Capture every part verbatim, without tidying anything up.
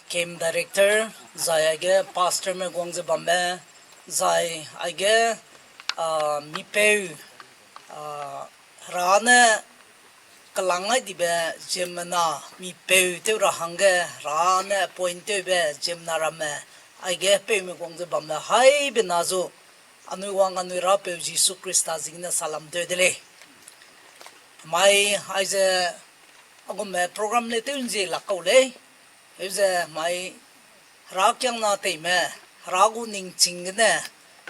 Camp director, zai aige pastorme guang ze bamme, zai aige, a, mipeu, a, Hera ne kelang ai dibe ziemmena, mipeu tew ra hangge Hera ne appoint tewbe ziemmena ramme, aige peume guang ze bamme haibe na zu, anui wang anui Rapeu Jisu Khrista ziegene salam tew de lei. Mai aize a gumme program le tew nzie lak kau lei. Heuze mai Herakiangna teime, Hera gu ningching gene,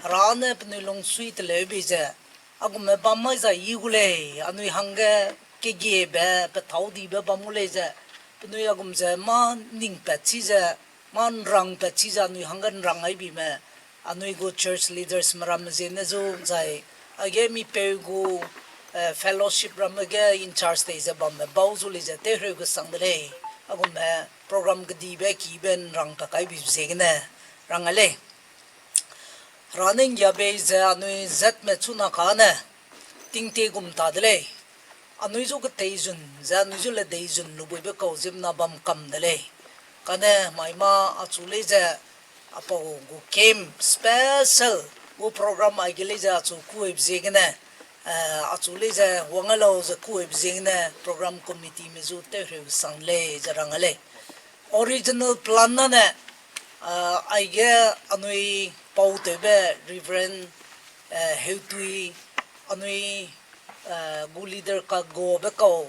Hera ne penui lungsui teleu bei ze, a gumme bam mai zai yi gu lei, anui hangge kegiebe, pethâu dibe bam gu lei ze, penui a gum ze mâ ningpat chi ze, mâ nrangpat chi ze anui hangge nrang ai bime, anui gu church leadersme ramme ziegene zu zai, aige mipeu gu, eh, fellowship ramme ge in charge tei ze bamme bau zu lei ze tewhereu kesang de lei. A gumme program kedibe kibe nrangpat kai bi ziegene rang ai lei. Hera ne nggiabe ze anui zatme chuna kane tingtie gum ta de lei. Anui zu ketei zun ze anui zu ledei zun lubuibe kau ziemmena bam kam de lei. Kane mai mâ achu lei ze apau gu camp special gu program aige lei ze achu kuibe ziegene, eh, achu lei ze wang ai lau ze kuibe ziegene program committeeme zu tewhereu sang lei ze rang ai lei. Original plan nane, ah, aige anui pau tewbe Reverend, eh, Heutui, anui, eh, gu leader kagobe kau,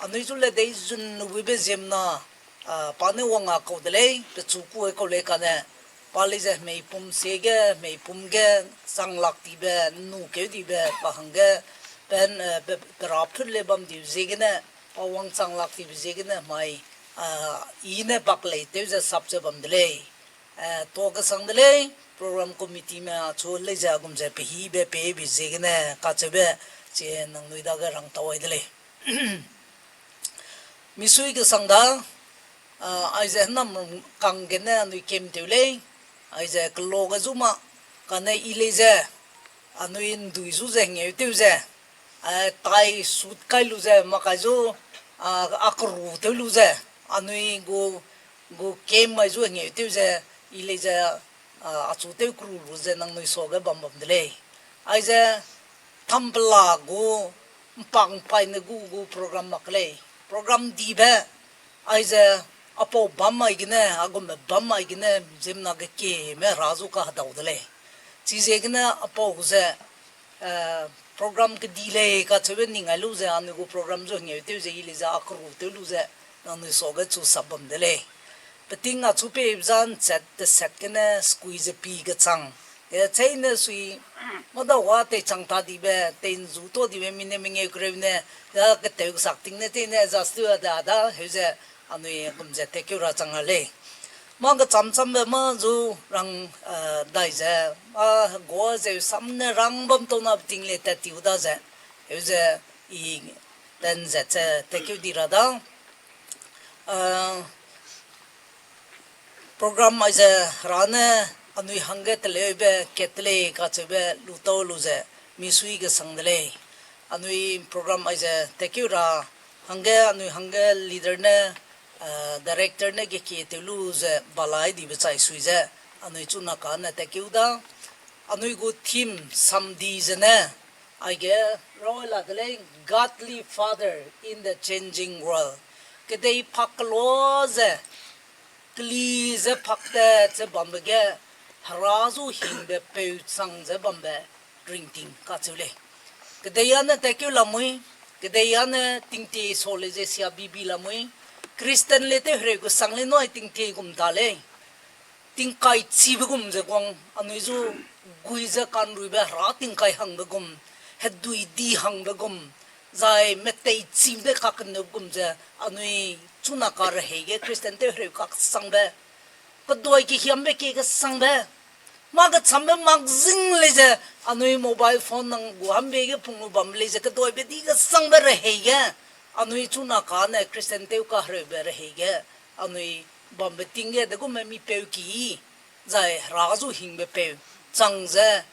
anui zu ledei zun lubuibe ziemmena, ah, pa ne wang a kau de lei, pechu kuai kau lei kane, pa lei ze hemei pum siege, hemei pum ge chang lak dibe, nnukeu dibe, pa hangge pen, eh, pe, pera phut lei bam dibe ziegene, pa wangchang lak dibe ziegene mai, ah, i ne bak lei tew ze sap ze bam de lei. Eh, tuâ kesang de lei, program committeeme achu lei ze a gum ze pehîbe peibe ziegene kacheube, chi nangnui dage rangtau ai de lei. Misui kesang da, ah, aize hênam kang gene anui camp tew lei, aize kelo ge zu ma, kane i lei ze, anui ndui zu ze hengeu tew ze, eh, tai sut kai lu ze, makai zu, ah, a keru tew lu ze, anui gu, gu camp mai zu hengeu tew ze, i lei ze, ah, achu tew keru lu ze nangnui suage bam bam de lei. Aize, tampela gu, mpang paine gu gu program mak lei. Program dibe, aize, apau bam mai gene, a gumme bam mai gene, ziemmena gekieme Hera zu kahedau de lei. Chiziegene apau ze, eh, program kedi lei kacheube ning ai lu ze, anui gu program zu hengeu tew ze, i lei ze a keru tew lu ze, nangnui suage chu sap bam de lei. Peting achu peibe za nchat teset gene skui ze pi kechang. E, cheine sui, mâdau ga teichang ta dibe, tei nzu ta dibe, mi ne mengeu kereu ne, ya ketew kesak ting ne, cheine za stu a da da, heu ze, anui gum ze tekeu ra chang a lei. Mâ kecham chambe mâ zu rang, eh, dai ze, a, gua zeu sam ne rang bam tau na ting le tat tiu da ze, heu ze, i ten zat ze tekeu di ra da. Ah, program aize Hera ne anui hangge teleube kat te lei kacheube lu tau lu ze misui kesang de lei. Anui program aize tekeu ra hangge anui hangge leader ne, ah, director ne gekie tew lu ze balai dibe chai sui ze anui chuna kane tekeu da. Anui gu theme samdi zene, aige raw la de lei, Godly Father in the Changing World. Kedei pak kelua ze, keli ze pak te ze bambe ge, Hera zu hingbe peu chang ze bambe ringting kacheu lei. Kedei â ne tekeu lamui, kedei â ne tingtie sa lei ze sia bibi lamui, Christian le tew hereu kesang lei nui tingtie gum da lei. Tingkai chibe gum ze guang, anui zu gui ze kanruibe Hera tingkai hangbe gum, hedui di hangbe gum, zai metei chibe de kakenube gum ze, anui chuna ka rehei ge Christian tew hereu kasangbe, keduai kehiambe kie kesangbe, mâ kechambe mak zing lei ze, anui mobile phone nang gu hambe ge pung lu bam lei ze, keduaibe di kesangbe rehei ge, anui chuna kane Christian tew kahereube rehei ge, anui bambe ting ge, degume mipeu ki, zai Hera zu hingbe peu, chang ze,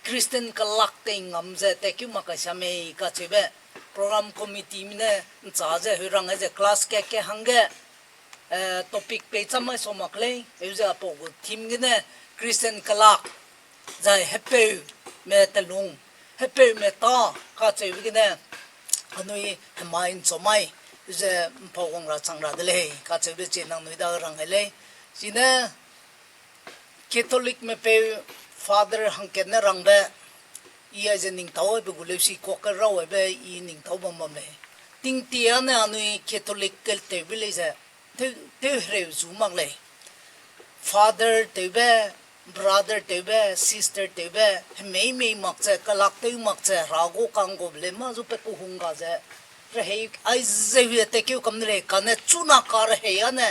Christian kelak tei ngam ze, tekeu mak kai sia mei kacheube, program committee mi ne ncha ze, heu rang ze class kat ke hangge, topic pei cham mai sa mak lei, eu ze apau gu theme gene Christian kelak, zai hepeume telung, hepeume tâ kacheube gene, anui hemai ’nchau mai ze ’mpau wang ra chang ra de lei, kacheube chi nangnui da rang gai lei. Chine Catholicme peu Father hangkatne rangbe, i aize ningtau aibe gu leusi kuak ke rau aibe i ningtau bam bam lei. Tingtie â ne anui Catholic ke tewbe lei ze, tew, tew hereu zu mak lei. Father tewbe, brother tewbe, sister tewbe, hemei mei mak ze, kelak tew mak ze, Hera gu kang gu be lei, mâ zu pe ku hung ga ze, rehei aize hui tekeu kam de lei, kane chuna ka rehei â ne,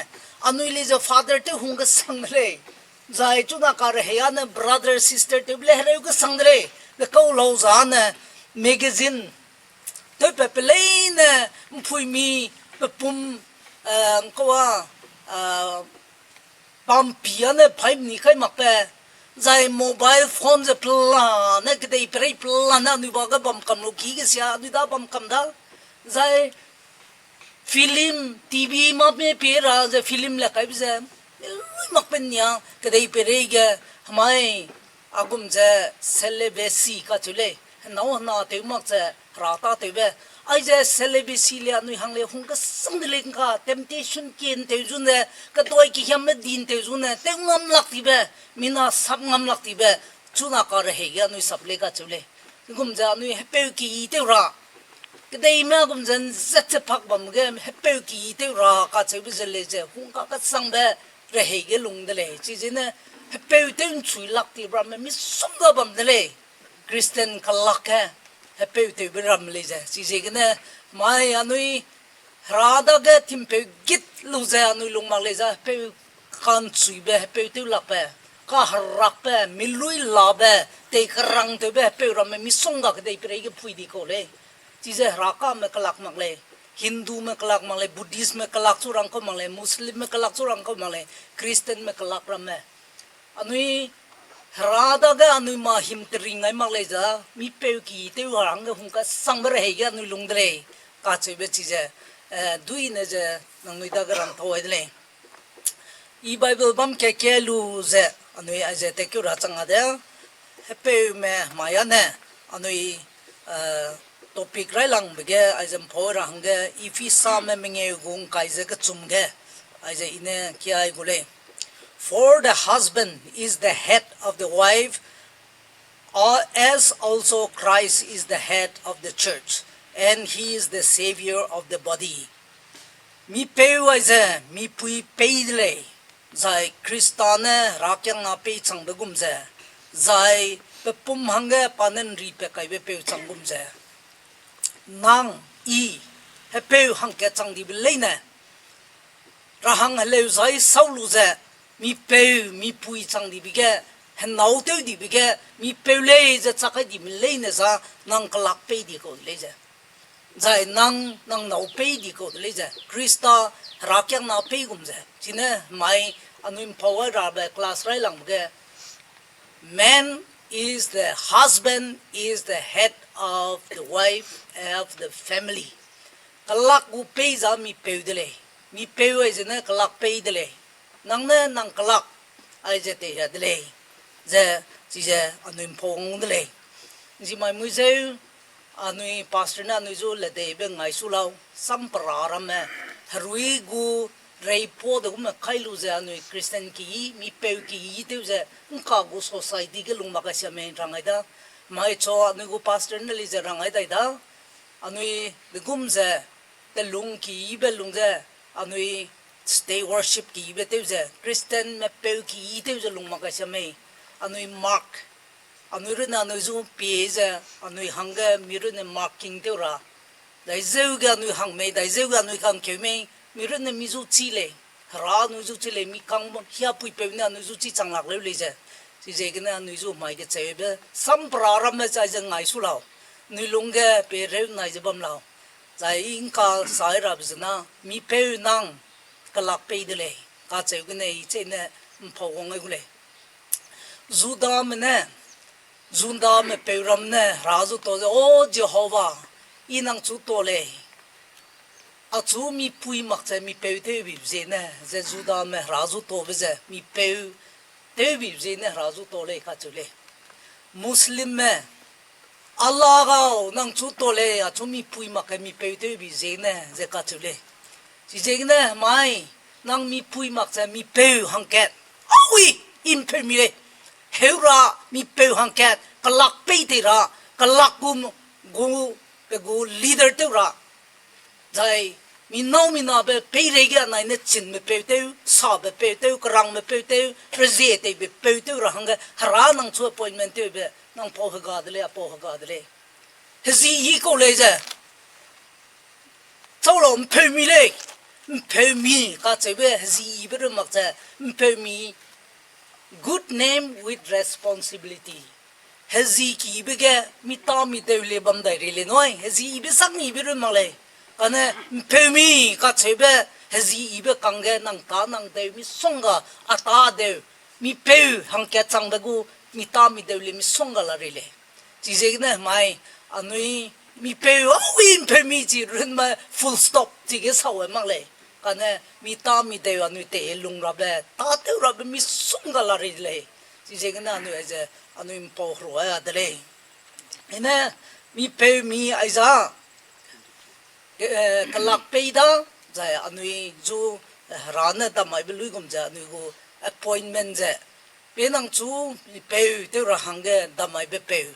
anui lei ze Father tew hung kesang de lei. Zai chuna ka rehei â ne brother sister tewbe lei hereu kesang de lei. Le kau lau za ne magazine tewpat pe leine ’mpuimi pe pum, eh, ’ngkau â, eh, bampi â ne paî ni kai makbe, zai mobile phone ze pelane, kedeiperei pelane anui ba ge bam kam lu ki kesia, anui da bam kam da, zai film, T V mâ me pie ra ze film le kaibe ze, lui makbe nia, kedeiperei ge, hemai, a gum ze celibacy kacheu lei, henâu hena tew mak ze, Hera tâtewbe. Aize celibacy le anui hang le hung kesang de lei ngka, temptation kie ’ntew zu ne, kedui kehiamme di ’ntew zu ne, tew ngam lak tibe, mina sap ngam lak tibe, chuna ka rehei ge anui sap lei kacheu lei. Gum ze anui hepeu keyi tew ra, kedeime gum ze ’nzat ze pak bam ge hepeu keyi tew ra kacheube ze lei ze, hung ka kesangbe rehei ge lung de lei. Chizene hepeu tew ’nchui lak ti ramme misongga bam de lei. Christian kelak ge hepeu tewbe ram lei ze. Chiziegene mai anui Hera dage timpeu git lu ze anui lung mak lei ze, hepeu ka'nchuibe, hepeu tew lakbe, kaherakbe, miluî labe, tei kerang tewbe hepeu ramme misongga kedeiperei ge pui di kau lei. Chize Herakame kelak mak lei, Hindume kelak mak lei, Buddhistme kelak chu rang kau mak lei, Muslimme kelak chu rang kau mak lei, Christianme kelak ramme. Anui Hera dage anui ma him tering ai mak lei ze, mipeu ki tew hangge hung kesangbe rehei ge anui lung de lei, kacheube chize, eh, duine ze nangnui dage rang tau ai de lei. I Bible bam ke ke lu ze, anui aize tekeu ra chang a de, hepeume mai a ne, anui, eh, topic railangbe ge, aize ’mpau ra hangge, Ephesame mengeu gu ’ngkai ze kechum ge, aize i ne kiai gu lei. For the husband is the head of the wife, uh, as also Christ is the head of the church, and he is the Savior of the body. Mipeu aize mipui pei de lei, zai Khrista ne herakiangna pei changbe gum ze, zai pe pum hangge pa ne ’nri pe kaibe peu chang gum ze, nang, i, hepeu hangkat chang dibe leine, rahang heleu zai sau lu ze, mipeu mipui chang dibe ge, henâu tew dibe ge, mipeu lei ze chak kai dibe leine za, nang kelak pei di kau de lei ze. Zai nang, nang nâu pei di kau de lei ze. Khrista herakiangna pei gum ze. Chine mai anui ’mpau ai rabe class railangbe ge, Man is the, husband is the head of the wife, of the family. Kelak gu pei za mipeu de lei. Mipeu aize ne kelak pei de lei. Nang ne nang kelak aize teiria de lei. Ze, chize anui ’mpau wang de lei. Nzimai mui zeu, anui pastor ne anui zu ledeibe ngai su lau, sampera ramme, herui gu reipau de gume kai lu ze anui Christian keyi, mipeu keyi tew ze, ’ngka gu society ge lung mak kai sia mei rang ai da. Mai chu anui gu pastor ne lei ze rang ai dai da. Anui degum ze, telung keyibe lung ze, anui state worship keyibe tew ze, Christianme peu keyi tew ze lung mak kai sia mei. Anui mark, anui runne anui zu pie ze, anui hangge mi runne marking tew ra. Daizeu ge anui hang mei, daizeu ge anui kangkeu mei, mi runne mi zu chi lei. Hera anui zu chi lei, mi kang hiapuipeu ne anui zu chi chang lak leu lei ze. Chiziegene anui zu mai kecheube, sampera ramme chai ze ngai su lau. Anui lungge pereu nai ze bam lau. Zai i ’ngka sai rabe zena, mipeu nang kelak pei de lei, kacheu gene i cheine ’mpau wang ai gu lei. Judame ne, Judame peu ram ne Hera zu tau ze, O Jehova, i nang chu tau lei. Achu mipui mak ze mipeu tewbibe ziegene, ze Judame hera zu tabe ze mipeu tewbibe ziegene hera zu ta lei kacheu lei. Muslimme, Allah gau, nang chu ta lei, achu mipui mak ge mipeu tewbibe ziegene, ze kacheu lei. Chiziegene mai, nang mipui mak ze mipeu hangkat, aui, ’mpeumi lei. Heu ra mipeu hangkat, kelak pei tei ra, kelak gu, gu, pe gu leader tew ra. Zai, mi nâu mi nabe peireige anai ne chînbe peu tew, sabe peu tew, kerangbe peu tew, rezie teibe peu tew ra hangge, hera nang chu appointment tewbe, nang pau hega de lei, a pau hega de lei. Hezi yi kau lei ze. Chau lau, ’mpeumi lei. ’Mpeumi kacheube hezi yibe run mak ze, ’mpeumi, good name with responsibility. Hezi kibe ge mi tâ mi deu le bam dai rei lei nui, hezi yibe sak nibe run mak lei. Kane ’mpeumi kacheube hezi yibe kangge nang tâ nang deu misongga, a tâ deu, mipeu hangkat changbe gu, mi tâ mi deu le misongga la rei lei. Chiziegene mai, anui mipeu, aui ’mpeumi chi runme full stop chige sau mak lei. Kane mi tâ mi deu anui tei lung rabe, tâtew rabe misongga la rei de lei. Chiziegene anui aize, anui ’mpau herua a de lei. Ine, mipeumi aiza, eh, kelak pei da, zai anui zu, eh, hera ne damaibe luigum ze anui gu appointment ze, pe nang chu mipeu tew ra hangge damaibe peu,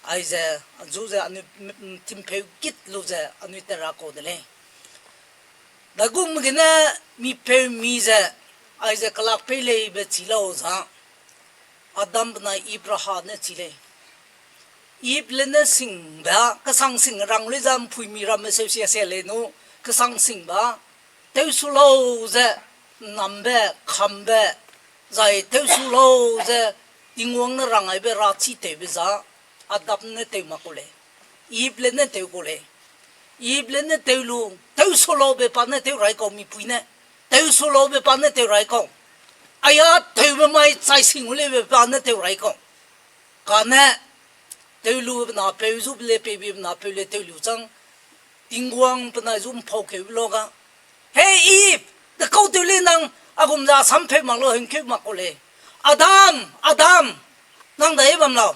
aize, zu ze anui, m-, m-, timpeu git lu ze anui tera kau de lei. Dagum gene mipeumi ze, aize kelak pei leibe chi lau za, Adam benai Eve raha ne chi lei. Eve le ne singbe, kesang sing rang lei za ’mpuimi ramme seu sia sia lei nu, kesang singbe, tewsu lau ze, ’nnambe, kambe, zai tewsu lau ze, Tingwang ne rang aibe rachi tewbe za, Adam ne tew mak kau lei. Eve le ne tew kau lei. Eve le ne tew lu, tewsu laube pa ne tew rai kau mipui ne. Tewsu laube pa ne tew rai kau. Aia tewbe mai chai sing u leibe pa ne tew rai kau. Kane, tew lu benapeu zu le peibe benapeu le tew lu chang, Tingwang penai zu ’mpau keube lau ga. Hei Eve, dekau tew lei nang, a gum ze a sampeu mak lau, hengkeu mak kau lei. Adam, Adam, nang dai bam lau.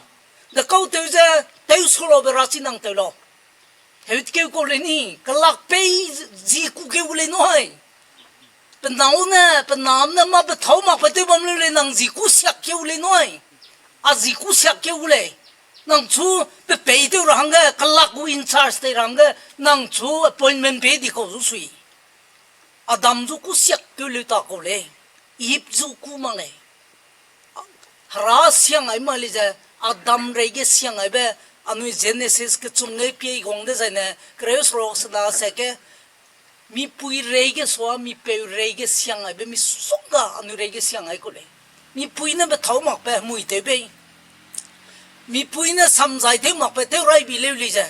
Dekau tew ze, tewsu laube rachi nang tew lau. Heu keu kau lei ni, kelak pei zi ku keu gu lei nui. Pe nâu ne, pe nam ne mâ pe thâu makbe tew bam leu lei nang zi ku siak keu lei nui. A zi ku siak keu gu lei. Nang chu pe pei tew ra hangge, kelak gu in charge tei ra hangge, nang chu appointment pei di kau zu sui. Adam zu ku siak keu leu ta kau lei. Eve zu ku mak lei. Hera siang ai ma lei ze, Adam reige siang aibe, anui Genesis kechum lei pie guang dezaine, kereu seruk sena seke, mipui reige sua, mipeu reige siang aibe, misongga anui reige siang ai kau lei. Mipui ne pe thâu makbe hemui tew bei. Mipui ne samzai tew makbe tew rai bi leu lei ze.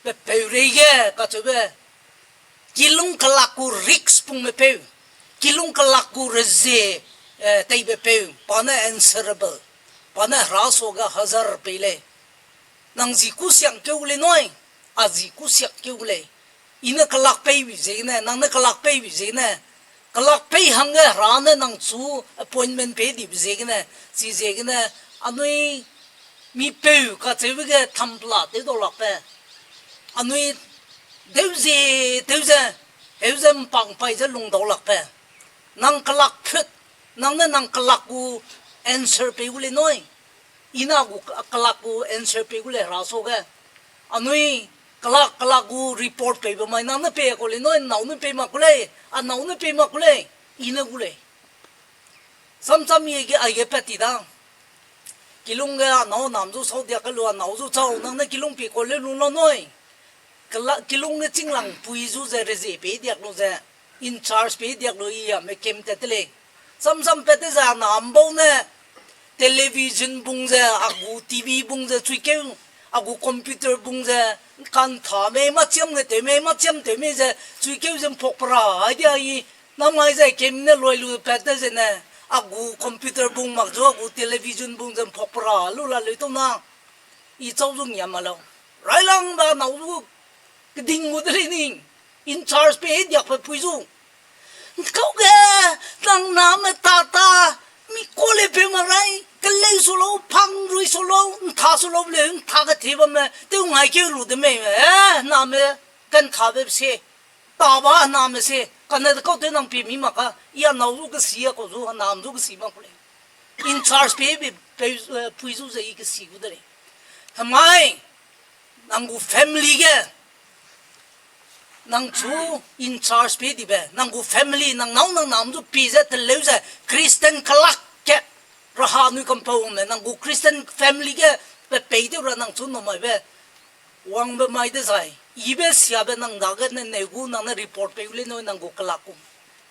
Pe peu reige kacheube, kilung kelak gu risk pungme peu, kilung kelak gu rezie, eh, teibe peu, pa ne answerable, pa ne hera suage hazar pei lei. Nang zi ku siak keu lei nui, a zi ku siak keu lei. I ne kelak pei bi ziegene, nang ne kelak pei bi ziegene, kelak pei hangge hera ne nang chu appointment pei dibe ziegene, chi ziegene, anui mipeu kacheube ge thampela tew dau lakbe. Anui deu ze, deu ze, heu ze mpang pai ze lung dau lakbe. Nang kelak phut, nang ne nang kelak gu answer pei gu lei nui. I ne a gu kelak gu answer pei gu lei hera suage. Anui kelak kelak gu report peibe mai nang ne pei kau lei nui, nâu ne pei mak ku lei, a nâu ne pei mak ku lei, i ne gu lei. Samsam i ge, aige pat ti da. Kilung ge a nâu nam zu sau diak ke lu a nâu zu chau, nang ne kilung pie kau leu lu lau nui. Kela-, kilung ge chinglang pui zu ze rezie pei diak lu ze, in charge pei diak lu i a me kem tat te lei. Samsam pat te ze a nam bau ne, television bung ze, a gu T V bung ze chuikeu, a gu computer bung ze, kantha mei, machiam ge tew mei, machiam tew mei ze, chuikeu ze mpok pera, ai dia i, namai ze kem ne loi lu pat te zene, a gu computer bung mak zu, a gu television bung ze mpok pera lu la leu tau na. I chau zu ngiam ma lau. Railangbe nâu zu keding gu de lei ni. In charge pe diak pe pui zu. Nkau ge, nang name tata, mi kole pe ma rai, keleu su lau, pang rui su lau, ntha su lau le, ntha ke thi bamme, tew ngai keu lu de mei, eh, name, kan kha be se, ta ba name se, kane de kau tew nang pi mi mak ka, ya nau zu ke si ya kau zu, nam zu ke si mak ku lei. In charge pe be, pe, eh, pui zu ze i ke si gu de lei. Hemai, nang gu family ge, nang chu in charge pe dibe, nang gu family, nang nâu nang nam zu pi ze teleu ze Christian kelak ke, raha nui kampau me, nang gu Christian family ge, pe pei tew ra nang chu no mai be, wangbe mai dezai, ibe siabe nang dage ne neu gu nang ne report pei u lei nui nang gu kelak gu.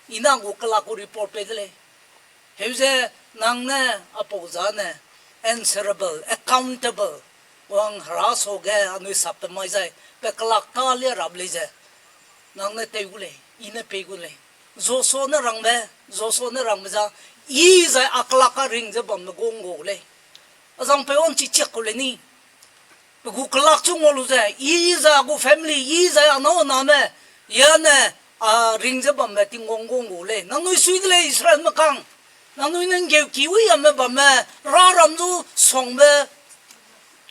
I nang gu kelak gu report pei de lei. Heu ze nang ne apau zane answerable, accountable, wang hera sa ge anui sap pe mai zai, pe kelak ka lia rap lei ze, nang ne tei gu lei, i ne pei gu lei. Joshua ne rangbe, Joshua ne rangbe za, i zai a kelak ka ring ze bambe gu nggu lei. Azang pe wang chi chiak ku lei ni. Pe gu kelak chu ngau lu ze, i zai a gu family, i zai a nâu name, yane, a ring ze bambe Tingwang gu nggu lei. Nangnui sui de lei Israelme kang. Nangnui ne nggeuki wi yame bamme, raram zu suangbe,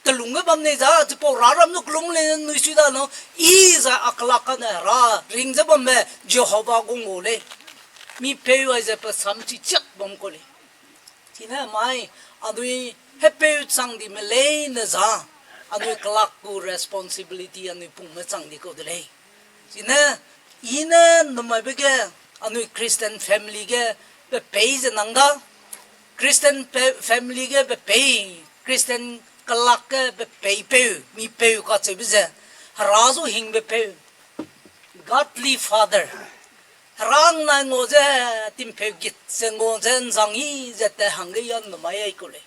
telung ge bam nei za, chipau raram zu kelung lei nangnui sui da nâu, i zai a kelak kane ra, ring ze bambe, Jehova gu nggu lei. Mi peu ai ze pe sam chi chiak bam ku lei. Chine mai, anui hepeu chang dime leine za, anui kelak gu responsibility anui pungme chang di kau de lei. Chine, i ne numaibe ge, anui Christian family ge, pe pei ze nang da, Christian pe-, family ge pe pei, Christian kelak ge pe pei peu, mi peu kacheube ze, hera zu hingbe peu, godly father. Herang nai ngau ze, timpeu git ze ngau ze, nzang i ze te hangge yan numai ai ku lei.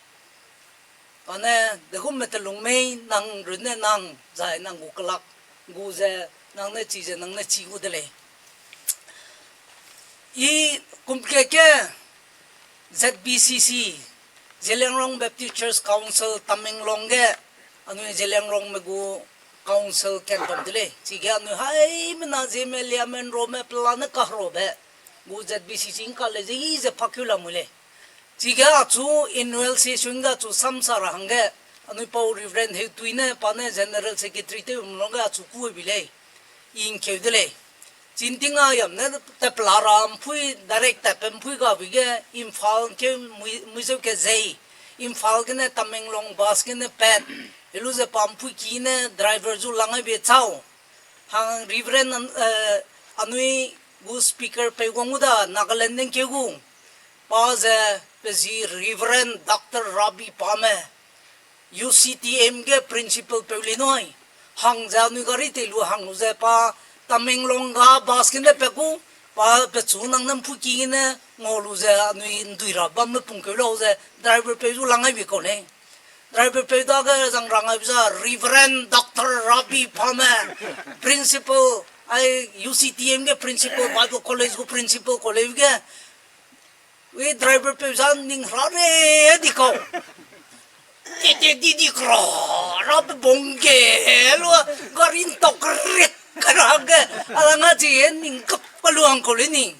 Kane, degumme telung mei nang runne nang, zai nang gu kelak, gu ze, nang ne chi ze, nang ne chi gu de lei. I kumke ke, Z B C C, Zeliangrong Baptist Church Council, Tamenglong ge, anui Zeliangrongme gu council kan bam de lei. Chige anui haimena Zeme, Liame, Nrome, pelane kaherabe gu Z B C C ngka lei ze i ze pakeu lamui lei. Chige achu annual session ge achu samsa ra hangge, anui pau Reverend Heutui ne, pa ne General Secretary tew mlong ge achu ku bi lei. I ngkeu de lei. Chinting a yam ne tepela ra mpui, direct tatpe mpui gabe ge, Imphal ngkeu mui-, muizeu ke zei. Imphal gene Tamenglong bus gene pat. Helu ze pa mpui ki ne driver zu lang ai be chau. Hang Reverend an-, eh, anui gu speaker peu guang gu da Nagaland ne ngkeu gu. Pa ze pe zi Reverend Doctor Rabi Pame, U C T M ge principal peu lei nui. Hang ze anui gari tei lu hang lu ze pa Tamenglong ga bus gene pe gu, pa pechu nang ne mpui ki gene ngau lu ze anui ndui ra bamme pungkeu lau ze driver peu zu lang ai bi kau lei. Driver peu dage zang rang ai bi za Reverend Doctor Rabi Pame, principal, ai U C T M ge principal, Bible College gu principal college ge, wi driver peu za ning hera re di kau. Tete di di kra, ra pe bong ge lu, gari ntau keret kera ge, ala nga chi e ning kap ka lu hang kau lei ni.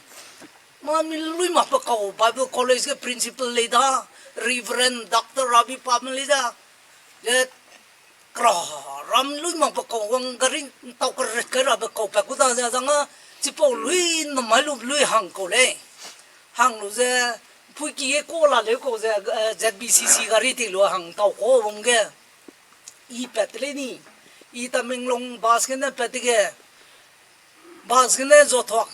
Ma mi lui mak pe kau, Bible College ge principal lei da, Reverend Doctor Rabi Pame lei da. Ze kra ram lui mak pe kau wang gari ntau keret kerabe kau pat ku da ze zang a, chipau lui namai lu lui hang kau lei. Hang lu ze, mpui ki ge ka la leu kau ze, eh, Z B C C gari tei lu hang ntau kau bam ge. I pat lei ni, i Tamenglong bus gene pat ge, bus gene zo thuak,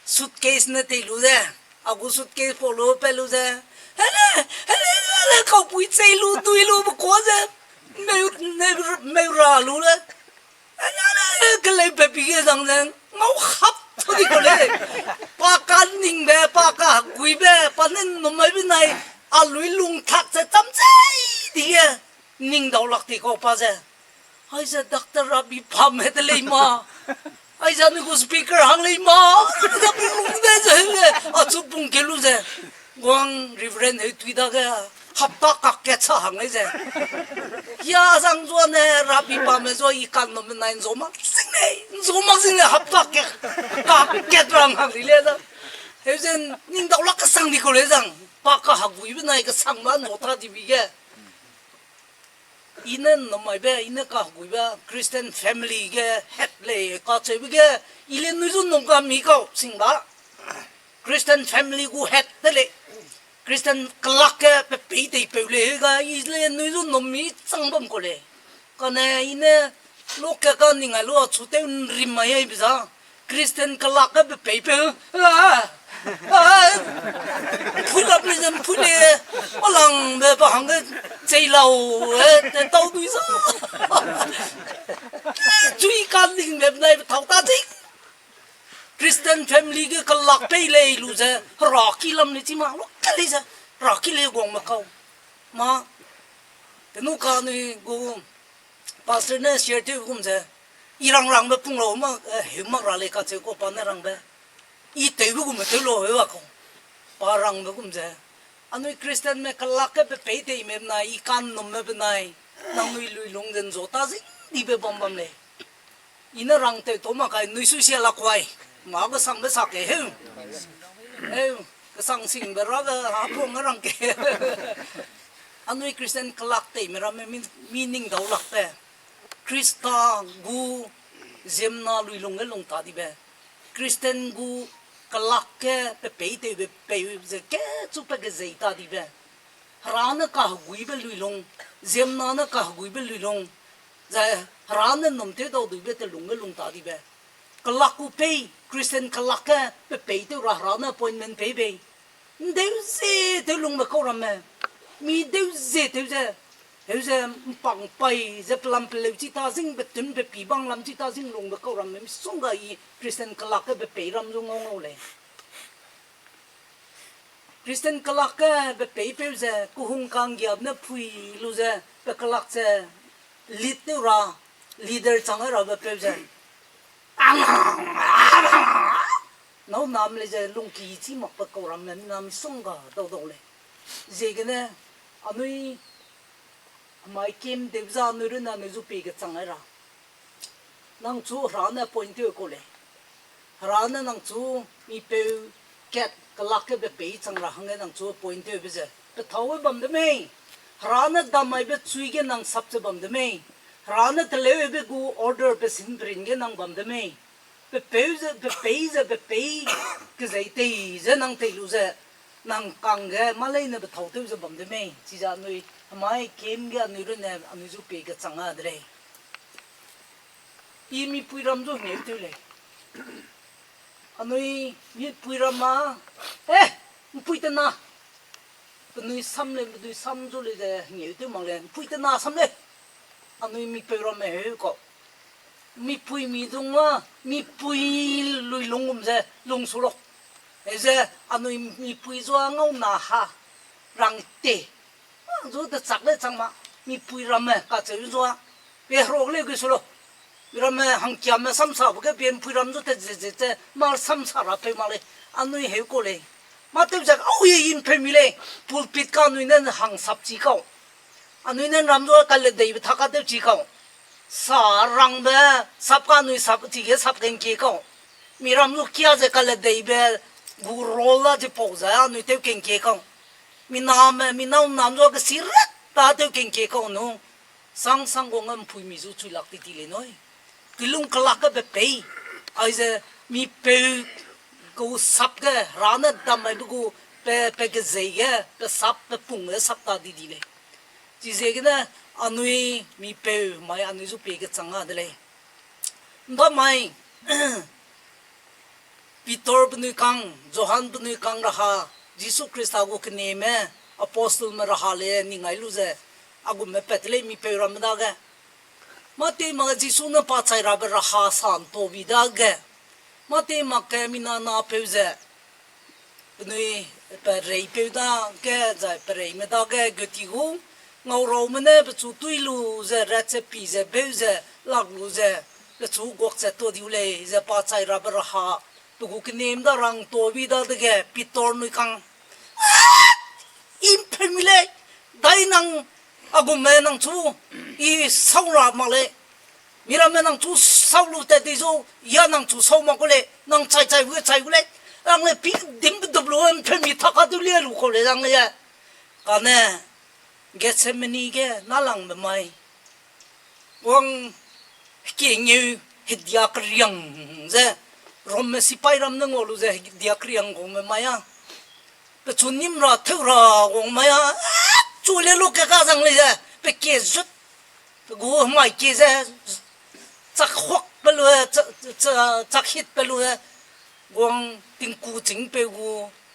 suitcase ne tei lu ze, a gu suitcase pau lu pat lu ze, hele, hele, hele, kaupui chei lu, dui lu, be kua ze, meu, meu, meu ra lu le, hele, hele, keleu pe pi ge zang ze, ngau hap tu di kau lei, pa ka ningbe, pa ka heguibe, pa ne numai benai, a lui lung thak ze cham chei di ge. Ning dau lak ti kau pa ze. Aize Doctor Rabi Pame de lei ma. Aize anui gu speaker hang lei ma. Ze pung lung de ze le. Achu pung ke lu ze. Guang Reverend Heutui dage. Hapta kak ke cha hang lei ze. Ya zang zua ne Rabi Pame zua i kan no menai nzo ma. Sing Ei, nzu mak zene hapta ke, ka kat rang hak di le da. Heu ze ning dau lak kesang di kau le zang. Pa kaheguibe nai kesang ba nau ta di bi ge. I ne nnum mai be, i ne kaheguibe Christian family ge head lei kacheube ge, i le nui zu nnum ka mi kau sing ba. Christian family gu head de lei. Christian kelak ge pe pei tei peu lei ga, i le nui zu nnum mi chang bam kau lei. Kane i ne lok ke ka ning ai lu a chu tew nrim mai ai be za. Christian kelak ge pe pei peu. Ah, ah, pui lap le zem pui le. Alangbe ba hangge chei lau, eh, te tau dui za. Chui ka ning be nai be tau ta ding. Christian family ge kelak pei lei lu ze, hera ki lam le chi ma, lu ka lei ze, hera ki le guang me kau. Ma, tenu ka nui gu, pastor ne share tew gum ze, i rang rangbe pung lau ma, eh, heu mak ra lei kacheu kau pa ne rangbe. I tewbe gum me tew lau heu a kau. Pa rangbe gum ze, anui Christianme kelak ge pe pei tei me benai, i ka nnumme benai, nangnui luilung ze nzua ta zing dibe bam bam lei. I ne rang tew tau mak kai nui suisia lak kuai. Ma kesangbe sak ke heu. Heu, kesang singbe ra ge hapung rang ke. Anui Christian kelak teime ramme mi, mi ning dau lak te. Khrista gu ziemna luilung ge lung ta dibe. Christian gu kelak ge pe pei tewbe peu ze kechu pe kezei ta dibe. Hera ne kaheguibe luilung, ziemna ne kaheguibe luilung, zai hera ne nnum tew dau duibe telung ge lung ta dibe. Kelak gu pei, Christian kelak ge pe pei tew ra hera ne appointment pei bei. Ndeu ze tew lungbe kau ramme. Mi deu ze tew ze. Heu ze mpang pai ze pelam peleu chi ta zing, petun pe pi bang lam chi ta zing lungbe kau ramme. Misongga i Christian kelak ge pe pei ram zu ngau ngau lei. Christian kelak ge pe peipeu ze, kehung ka'nggiabe ne pui lu ze, pe kelak ze, lead tew ra, leader chang rabe peu ze, nâu nam lei ze lungki chî makbe kau ramme na misongga dau dau lei. Ziegene, anui, mai kem deu za anui runne anui zu pie kechang ai ra. Nang chu Hera ne appoint tew kau lei. Hera ne nang chu mipeu kat kelak ge pe pei chang ra hangge nang chu appoint tewbe ze, pe thaube bam de mei. Hera ne dam maibe chui ge nang sap ze bam de mei. Hera ne teleube gu order pe sin perin ge nang bam de mei. Pe peu ze, pe pei ze, pe pei kezei tei ze nang tei lu ze, nang kangge mâ leine pe thâu tew ze bam de mei. Chize anui, hemai kem ge anui runne anui zu pie kechang a de lei. I mipui ram zu hengeu tew lei. Anui mipui ram ma, eh, mpui tena. Penui sam lei, penui sam zu lei ze hengeu tew mak lei, mpui tena sam lei. Anui mipeu ramme heu kau. Mipui mi dung a, mipui lui lung gum ze lung su lau. Heu ze anui mipui zua ngau na ha rang te. Zu de chak le chang ma, mipui ramme kacheu zua. Pe herok leu ge su lau. Miramme hangkiamme samsabe ge pe mpui ram zu te ze ze ze, mâ samsa ra peu mak lei. Anui heu kau lei. Mâ tew ze, au ye i mpeu mi lei. Pulpit ka anui ne hang sap chi kau. Anui ne ram zu kaledeibe thak ka tew chi kau. Sa rangbe, sap ka anui sap chige sap kengkie kau. Mi ram zu kia ze kaledeibe gu role a chipau ze anui tew kengkie kau. Mi name, mi nâu nam zu kesi rat ta tew kengkie kau nu. Sangsang guang ge mpui mi zu chui lak ti ti lei nui. Kilung kelak ge pe pei. Aize mipeu gu sap ge, Hera ne dam maibe gu pe, pe kezei ge, pe sap, pe pung ge sap ta di di lei. Chiziegene anui mipeu mai anui zu pie kechang a de lei. Ndamai, Peter penui kang, Johan penui kang raha, Jisu Khrista gu keneme, apostleme raha le ning ai lu ze, a gumme pat lei mipeu ramme dage. Mâ te mak Jisu ne pa chai rabe raha sa ntau bi dage. Mâ te mak ge mina napeu ze, penui pereipeu dage, zai pereime dage, geti gu, ngauraume ne pechu tui lu ze, rat ze pi ze, beu ze, lak lu ze, pechu guak ze tuâ diu lei, ze pa chai rabe raha, pe gu kenem da rang tuâ bi dadege, Peter nui kang. I mpeu mi lei, dai nang, a gumme nang chu, i sau ra mak lei. Miramme nang chu tau lu tat di zu, ya nang chu sau mak gu lei, nang chai chai gu chai gu lei, rang le pi dim pe dup lu, ’mpeu mi thak ka du lia lu kau lei rang le. Kane, Gethsemane ge nâlangbe mai. Wang heki ngeu hedia keriang ze, Romme sipai ram ne ngau lu ze hedia keriang guangme mai a. Pechu nim ra, teu ra guang mai a. Chu le lu ke ka zang lei ze, pe kie zut, pe gu hemai kie ze, chak huak pe lu, cha-, cha-, chak hit pe lu, guang tingku chîngpeu gu,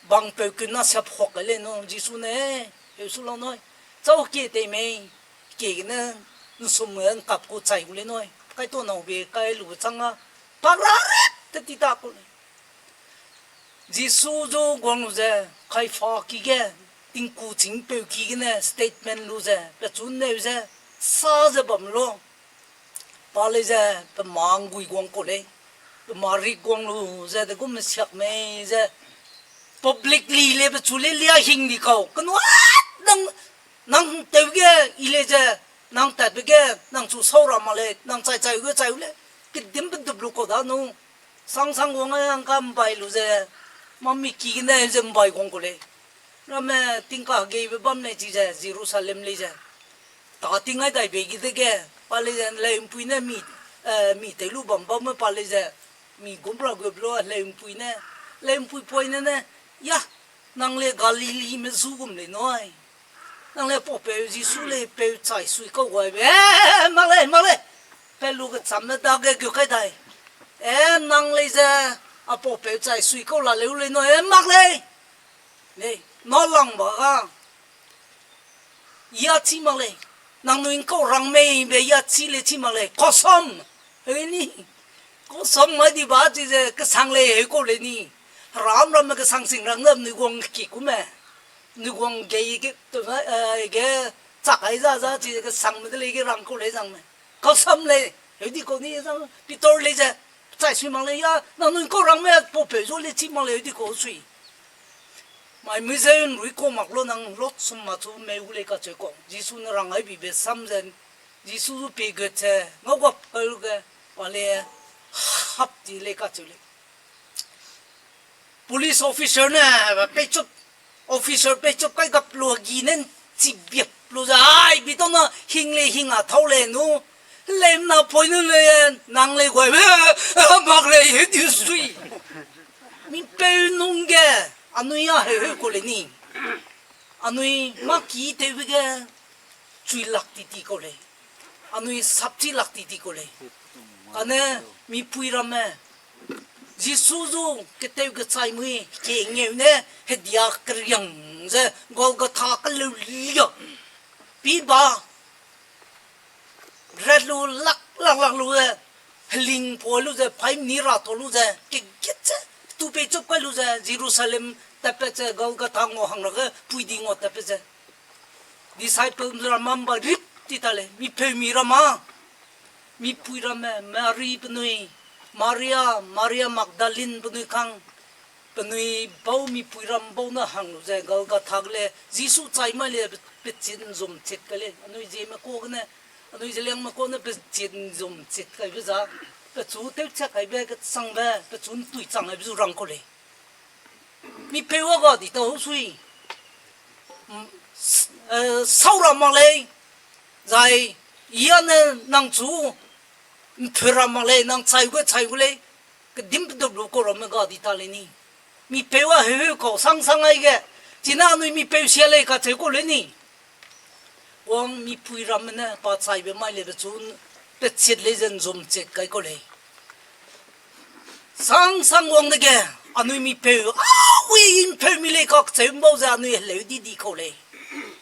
bangpeu kena siap huak lei nu, Jisu ne, heu su lau nui. Chau kie tei mei, kie gene, ’nsum ge ’ngkap ku chai gu lei nui. Kai to nau be, kai lu chang a, pak ra ret te ti ta ku lei. Jisu zu guang lu ze, Kaifa ki ge, tingku chîngpeu ki gene statement lu ze, pechu neu ze, sa ze bam lu. Pa lei ze, pe ma ’nggui guang kau lei, pe ma rik guang lu ze, de gu mesiak mei ze, publicly le pechu le lia hing di kau, kenu a, nang, nang tew ge, i lei ze, nang tatbe ge, nang chu sau ra mak lei, nang chai chai ge chai u lei, kedim pe dup lu kau da nu, sangsang guang a ’ngka ’mbai lu ze, mami ki gene ze ’mbai guang kau lei. Ramme tingka hegeibe bam lei chi ze, Jerusalem lei ze. Ta ting ai dai bei ge dege, pa lei ze, leumpui ne mi, eh, mi tew lu bam baume pa lei ze, mi gum ra gup lu, leumpui ne, leumpui poine ne, ya, nang le Galilime zu gum lei nui. Nang le paupeu Jisu lei peu chai sui kau guaibe, eh, mak lei, mak lei. Pe lu kechamme dage gu kai dai. Eh, nang lei ze, a paupeu chai sui kau la leu lei nui, eh, mak lei. Lei, nâlangbe ga. Ya chî mak lei. Nangnui ’ngkau rang mei be ya chî lei chî mak lei. Kosam. Heu ni. Kosam mai di ba chi ze kesang lei heu kau lei ni. Heram ramme kesang sing rang ne nui guang ki kume. Nui guang gei ge, tu, eh, ge chak ai za za chi ze kesangme de lei ge rang kau lei zangme. Kosam lei. Heu di kau ni zang. Peter lei ze. Chai sui mak lei ya. Nangnui ’ngkau rangme paupeu zu lei chî mak lei heu di kau sui. Mai mui zeu ’nrui kau mak lu nang lot sum ma chu meu gu lei kacheu kau. Jisu ne rang ai bibe sam ze, Jisu zu pie gut ze, ngau gap kai lu ge, pa le hap ti lei kacheu lei. Police officer ne, peichup, officer peichup kai gap lu hegi ne ’nchibiap lu ze, ai, bi tau na hing lei hing a thau lei nu, lei na poi nu lei, nang lei guai be, mak lei heu di sui. Mipeu nung ge, anui a heu heu kau lei ni. Anui mâ ki tewbe ge, chui lak ti ti kau lei. Anui sapchi lak ti ti kau lei. Kane mipui ramme, Jisu zu ketew kechai mui, kengeu ne, hedia keriang ze, Golgotha keleu lia. Pi ba, rat lu lak lak lak lu ze, heling pua lu ze, paî mni ra tau lu ze, keget ze, tu peichup kai lu ze, Jerusalem tatpat ze, Golgotha ngau hang ra ge, pui di ngau tatpat ze. Disciple ramme ’mba rip ti ta lei, mipeumi ramme, mipui ramme, Mari penui, Maria, Maria Magdalene penui kang, penui bau mipui ram bau ne hang lu ze Golgotha ge le, Jisu chai mai le pe-, pechin zum chit kai lei, anui Zeme ka gene, anui Zeliangme ka ne pechin zum chit kaibe za, pechu tewchak kaibe kesangbe, pechu ’ntui chang kaibe zu rang kau lei. Mipeu a ga di ta hu sui. Mm, s-, eh, sau ra mak lei, zai, i a ne nang chu, ’mpeu ra mak lei, nang chai gu, chai gu lei, kedimpedup lu kau ramme ga di ta lei ni. Mipeu a heu heu kau sangsang aige, chine anui mipeu sia lei kacheu kau lei ni. Wang mipui ramme ne pa chaibe mai leibe chu, pechit lei ze ’nzum chit kai kau lei. Sangsang wang dege, anui mipeu, a, wi ’mpeumi lei kakcheu ’mbau ze anui heleu di di kau lei.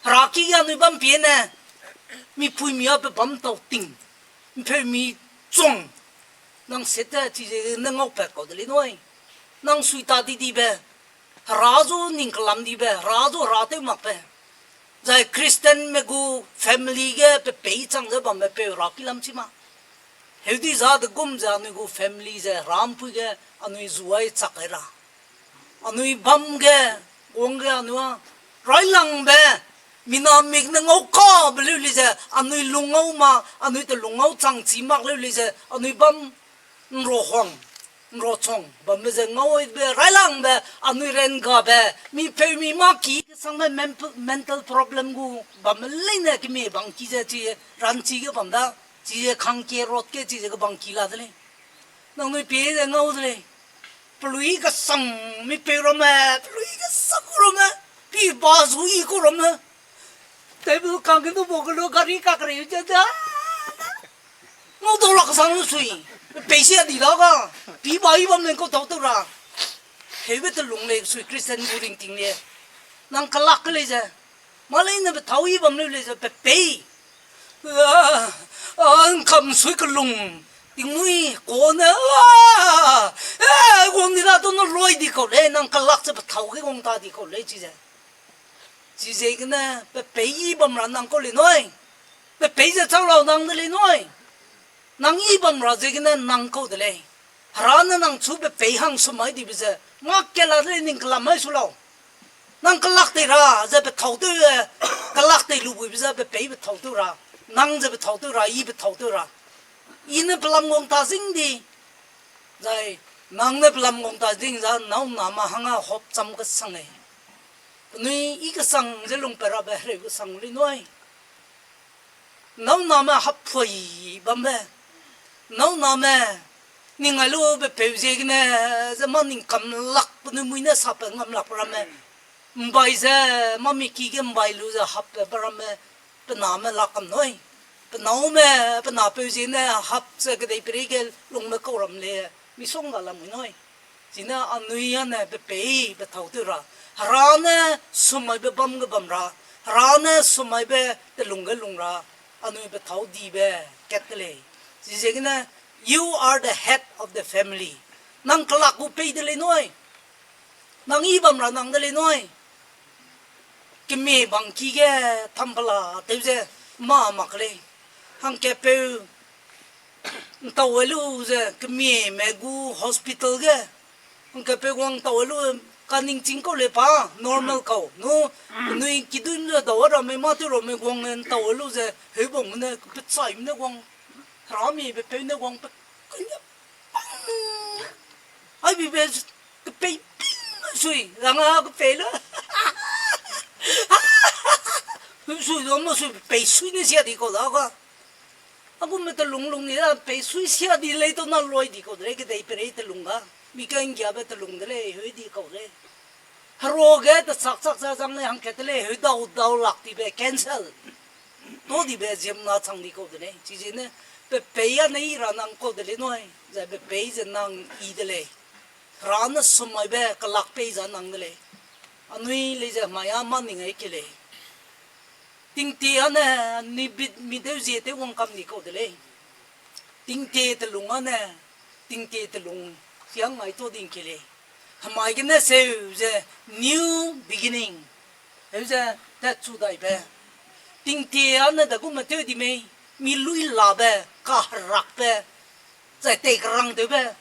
Hera ki ge anui bam pie ne, mipuimi a pe bam tau ting, ’mpeumi chuang, nang sete chize ne ngaupat kau de lei nui. Nang suita di dibe, hera zu ning kelam dibe, hera zu hera tew makbe. Zai Christianme gu family ge pe pei chang ze bambe peu hera ki lam chi ma. Heudi za de gum ze anui gu family ze hera ’mpui ge anui zuai chak kai ra. Anui bam ge, wang ge anui a, railangbe, mina mik ne ngau kabe leu lei ze, anui lungngau ma, anui te lungngau chang chi mak leu lei ze, anui bam Nrohuang, nrochong bambe ze ngau aibe, railangbe, anui ren gabe, mi peu mi mâ ki kesangbe mental problem gu bamme leine kemie bang ki ze chi ranchi ge bam da, chi ze khangkie road ge chi ze kebang ki la de lei. Nangnui pie ze ngau de lei. Pelui kesang mi peu ramme, pelui kesang ramme, pi ba zu i ku ramme. Table kang ge du bo kelu gari kakerei ze da. Ngau dau lak kesang lu sui. Pe pei sia di da ga. Pi ba i bam leng kau tau tew ra. Heube telung lei sui Christian gu ringting lei. Nang kelak ke lei ze. Mâ leine pe tau i bam leu lei ze pe pei. A, a, nkam sui kelung. Tingmui kane, a, a, guang di da tu ne loi di kau lei, nang kelak ze pe tau ge guang ta di kau lei chi ze. Chi ziegene pe pei i bam ra nang kau lei nui. Pe pei ze chau lau nang de lei nui. Nang i bam ra ziegene nang kau de lei. Hera ne nang chu pe pei hang sumai dibe ze, mâ kela de lei ning kelam mai su lau. Nang kelak tei ra ze pe tau tew, e, kelak tei lu buibe ze pe pei pe tau tew ra. Nang ze pe tau tew ra, i pe tau tew ra. I ne pelam guang ta zing di. Zai, nang ne pelam guang ta zing za, nâu name hangge hop cham kesang lei. Penui i kesang ze lung pe rabe hereu kesang lei nui. Nâu name hap pui bambe. Nâu name ning ai lu be peu ziegene, ze mâ ning kam lak penui mui ne sape ngam lak ramme. Mbai ze, mâ miki ge mbai lu ze hap pe ramme, pe name lak kam nui. Pe nâu me, pe napeu ziegene hap ze kedei perei ge lungme kau ram lei, misongga lam mui nui. Chine anui ane pe pei pe tau tew ra. Hera ne sumaibe bam ge bam ra. Hera ne sumaibe telung ge lung ra. Anui pe tau dibe kat de lei. Chi ziegene, you are the head of the family. Nang kelak gu pei de lei nui. Nang i bam ra nang de lei nui. Kemie bangki ge tampela tew ze mâ mak lei. Hangkatpeu ntau ai lu ze kemieme gu hospital ge. Hangkatpeu guang ntau ai lu kaningching kau lei pa, normal kau. Nu, nui kidun ze dau ramme mâ tew ramme guang ntau ai lu ze, heubang ne, pechaime ne guang, herami pe peu ne guang pe, kane pang. Ai bi be kepei ping sui, ranga kepei le. Sui du ma sui pei sui ne sia di kau da ga. A gume telung lung ni da pei sui sia di lei tau na loi di kau de lei, kedei perei telung ga. Mi kanggiabe telung de lei, heu di kau lei. Heruage te chak chak za zang lei hangkat te lei, heu dau dau lak dibe cancel. Tau dibe ziemna chang di kau de lei. Chi ziegene pe pei ane i ra nang kau de lei nui, zai pe pei ze nang i de lei. Hera ne sumaibe kelak pei za nang de lei. Anui lei ze mai a mâ ning ai ke lei. Tingtie ane ni bit mi deu zie tew wang kam ni kau de lei. Tingtie telung ane, tingtie telung siang mai tau ding ke lei. Hemai gene seu ze new beginning. Heu ze tatchu daibe. Tingtie ane da gume tew di mei, mi lui labe, kaherakbe, zai tei kerang tewbe.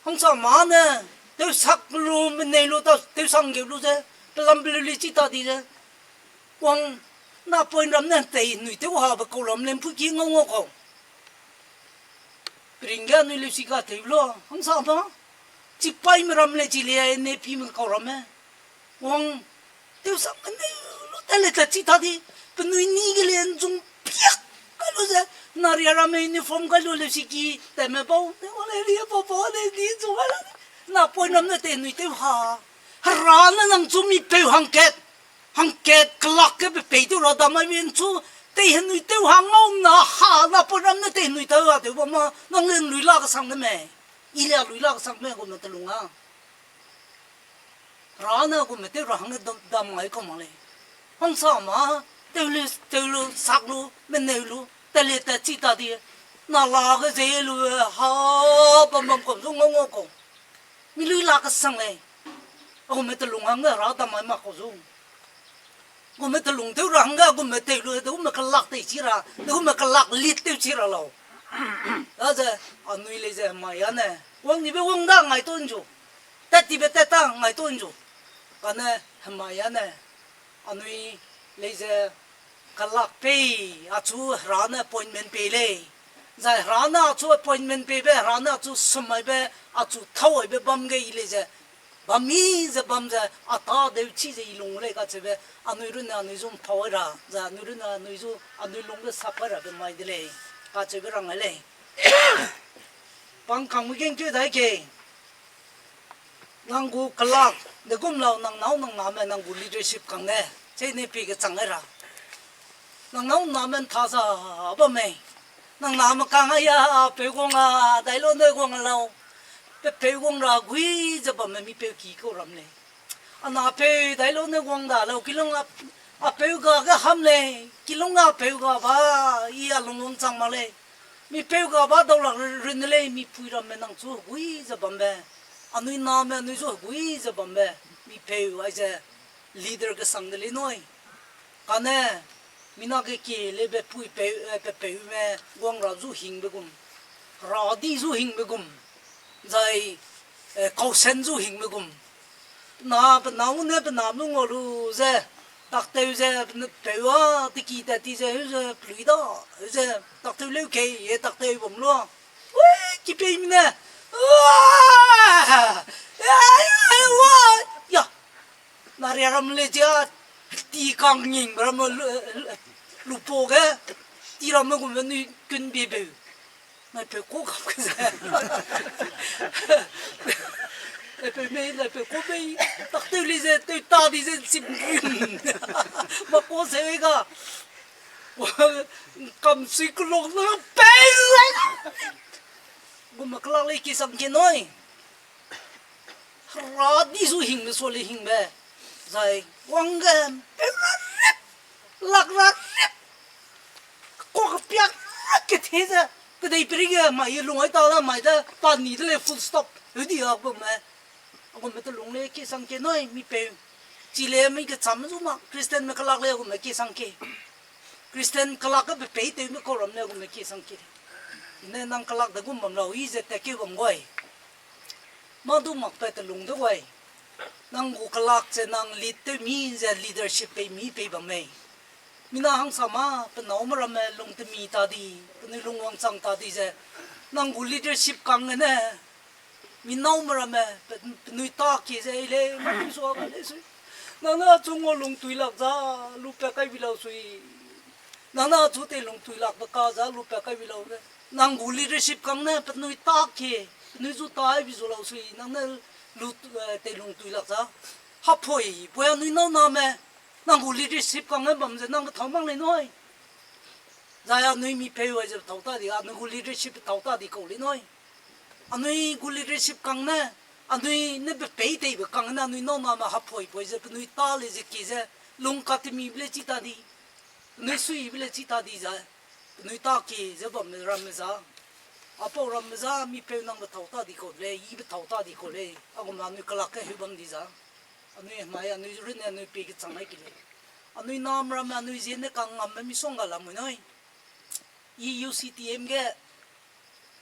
Hangsa mâ ne, tewsak lu, menei lu, ta, tewsang geu lu ze, pelam peleu li chi ta di ze. Wang, napoin ram ne tei nui tew habe kau lam lem pu ki ngau ngau kau. Peringge anui leusi ga tei lu, hangsa mâ. Chipaime ram le chi le, ne pime kau ramme. Wang, tewsak menei lu, ta le ta chi ta di, penui ni ge le nzung piak kai lu ze, naria ramme uniform kai lu leusi ki, teme bau, ne wang le ria bau bau ne ni nzung kai la, napoin ram ne tei nui tew ha. Hera ne nang chu mi peu hangkat, hangkat kelak ge pe pei tew ra dam mai mi nchu, tei henui tew ha ngau na ha, napoin ram ne tei henui tew ha tew bam ma, nang le lui la kesang de mei. I le lui la kesang me gume telung a. Hera ne gume tew ra hangge dam, dam ngai kau mak lei. Hangsa mâ, tew lu, tew lu, sak lu, meneu lu, ta le ta chi ta di, na la ge ze lu, ha, bam bam kau zu ngau ngau kau. Mi lui la kesang lei. A gume telung hangge Hera dam mai mak kau zu. Gume telung tew ra hangge gume tew lu, de gume kelak tei chi ra, de gume kelak lit tew chi ra lau. Daze, anui lei ze mai ane. Wang nibe wang da ngai tau nzu. Tat tibe tat ta ngai tau nzu. Kane hemai ane. Anui lei ze kelak pei, achu Hera ne appointment pei lei. Zai hera ne achu appointment peibe, hera ne achu sumaibe, achu thau aibe bam ge i lei ze, bam i ze bam ze, a tâ deu chi ze i lung lei kacheube, anui runne anui zu mpau ai ra, zai anui runne anui zu, anui lung ge sap ai rabe mai de lei, kacheube rang ai lei. Pangkangbe gengkeu dai ke. Nang gu kelak, degum lau nang nâu nang name nang gu leadership kang ne, chei ne pie kechang ai ra. Nang nâu name ntha za bam mei. Nang name kang a ya, a peu guang a, dai lau ne guang a lau. Pe peu guang ra gui ze bamme mi peu ki kau ram lei. A na peu dai lau ne guang da lau, kilung a, a peu ga ge ham lei, kilung a peu ga ba, i a lung wangchang mak lei. Mi peu ga ba daulak run de lei, mipui ramme nang chu gui ze bambe. Anui name anui zu gui ze bambe. Mi peu aize leader kesang de lei nui. Kane, mina ge kie lei be pui peu, eh, pe peume guang ra zu hingbe gum. Ra di zu hingbe gum. Zai, eh, kausen zu hingbe gum. Na, pe nâu ne pe nam lu ngau lu ze, takteu ze, pe peu a, teki tat ti ze, heu ze, pelui da, heu ze, takteu leu kei, e takteu bam lua. Ui, ki pei mine. Ua! Ya, ya, ya, ua! Ya. Na ria ram le jia, ti kang nging ram lu, lu po ge, ti ram me gum nui kun bi beu. Nai peu ko kam ke ze. Nai peu mei, nai peu ko mei, tak tew li ze, tew ta di ze, sim rim. Ma ko ze ga. Kam sui kelok na pei ze. Gum ma kelak lei ki sang ke nui. Hera di zu hingbe, sua le hingbe. Zai, wang ge, peu ra rip, lak ra rip. Ko kepiak ra kethe ze, kedei peri ge, mai lung ai ta da, mai de, pa ni de le full stop. Heu di a gumme. A gumme te lung le, ki sang ke nui, mi peu. Chi le, mi kecham zu ma, Christian me kelak le, a gumme ki sang ke. Christian kelak ge pe pei tew me kau ram le, a gumme ki sang ke. Ne nang kelak de gum bam lau, i ze tat keu bam gui. Mâ du makbe telung de wai. Nang gu kelak ze nang lead tew mi ze leadership pei mi pei bam mei. Mina hangsa mâ, pe nâu me ramme lung temi ta di, penui lung wangchang ta di ze. Nang gu leadership kang gene, mi nâu me ramme, pe, penui ta kie ze i lei, ma sua ga lei sui. Nang ne achu ngau lung tui lak za, lu pa kai bi lau sui. Nang ne achu tei lung tui lakbe ka za, lu pa kai bi lau ge. Nang gu leadership kang ne, penui ta kie, penui zu ta ai bi zu lau sui. Nang ne lu, eh, tei lung tui lak za. Hapoi, poi anui nâu name, nang gu leadership kang ne bam ze, nang kethâu mak lei nui. Zai anui mi peu ai ze thâu ta di, anui gu leadership thâu ta di kau lei nui. Anui gu leadership kang ne, anui ne pe pei teibe kang ne, anui nâu name hapoi poi ze, penui ta lei ze kie ze, lung katemibe le chi ta di, penui suibe le chi ta di za, penui ta kie ze bamme ramme za. Apau ramme za, mi peu nang pe thâu ta di kau lei, i pe thâu ta di kau lei, a gum anui kelak ge heu bam di za. Anui hemai, anui runne, anui pie kechang ai ki lei. Anui name ramme, anui ziene kangngamme misongga lamui nui. I U C T M ge,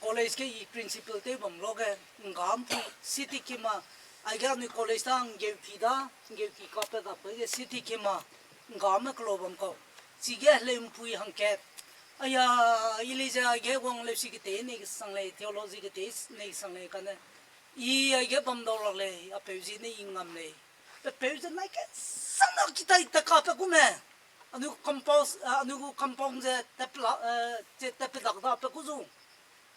college ge i principal tew bam lu ge, ngga mpu, city kima, aige anui college ta nggeuki da, nggeuki kape gap ge city kima, ngga me kelo bam kau. Chige heleu mpui hangkat. Aya, i lei ze aige wang leusi ketei nei kesang lei, theology ketei nei kesang lei kane. I aige bam dau lak lei, apeu ziene i ngam lei. Pe peu ze nai kesang na kitai teka pe kume. Anui gu compound, eh, anui gu compound ze tepla, eh, ze tepedak da pe ku zu.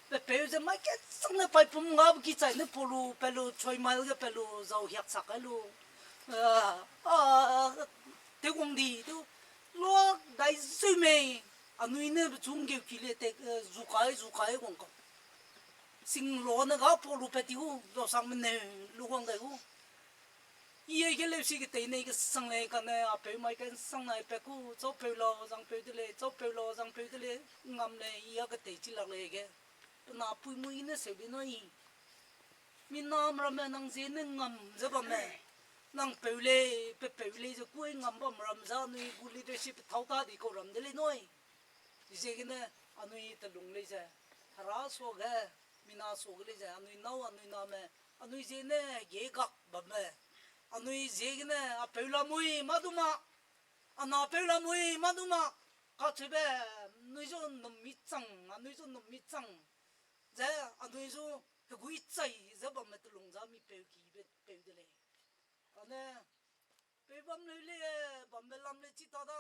Pe peu ze mai kesang ne paipum ngabe kichai ne pau lu, pe lu, choi mile ge pe lu, zau hiak sak kai lu. Eh, ah, tew wang di, tew, luak dai zui mei. Anui ne pechu nggeuki le te, eh, zu kai, zu kai wang kau. Sing lu ne ga pau lu pe ti gu, zau sang meneu lu wang dai gu. I aige leusi ketei nei kesang lei kane, apeu mai kesang nai pe ku, chaupeu lau, zangpeu de lei, chaupeu lau, zangpeu de lei, ngam lei, i a ketei chi lak lei ge. Pe na pui mui ne seu di nui. Mi name ramme nang ziene ngam ze bamme. Nang peu lei, pe peu lei ze kui ngam bam ram za anui gu leadership thâu ta di kau ram de lei nui. Ziegene anui telung lei ze, hera suage, mina suage lei ze, anui nâu, anui name, anui ziene ge gak bamme. Anui ziegene apeu lamui mâ du ma, a napeu lamui mâ du ma, kacheube, nui zu num mi chang Anui zu num mi chang ze, anui zu hegui chai ze bamme telung za mi peu kibe peu de lei. Ane, peu bam leu le, bambe lam le chi ta da.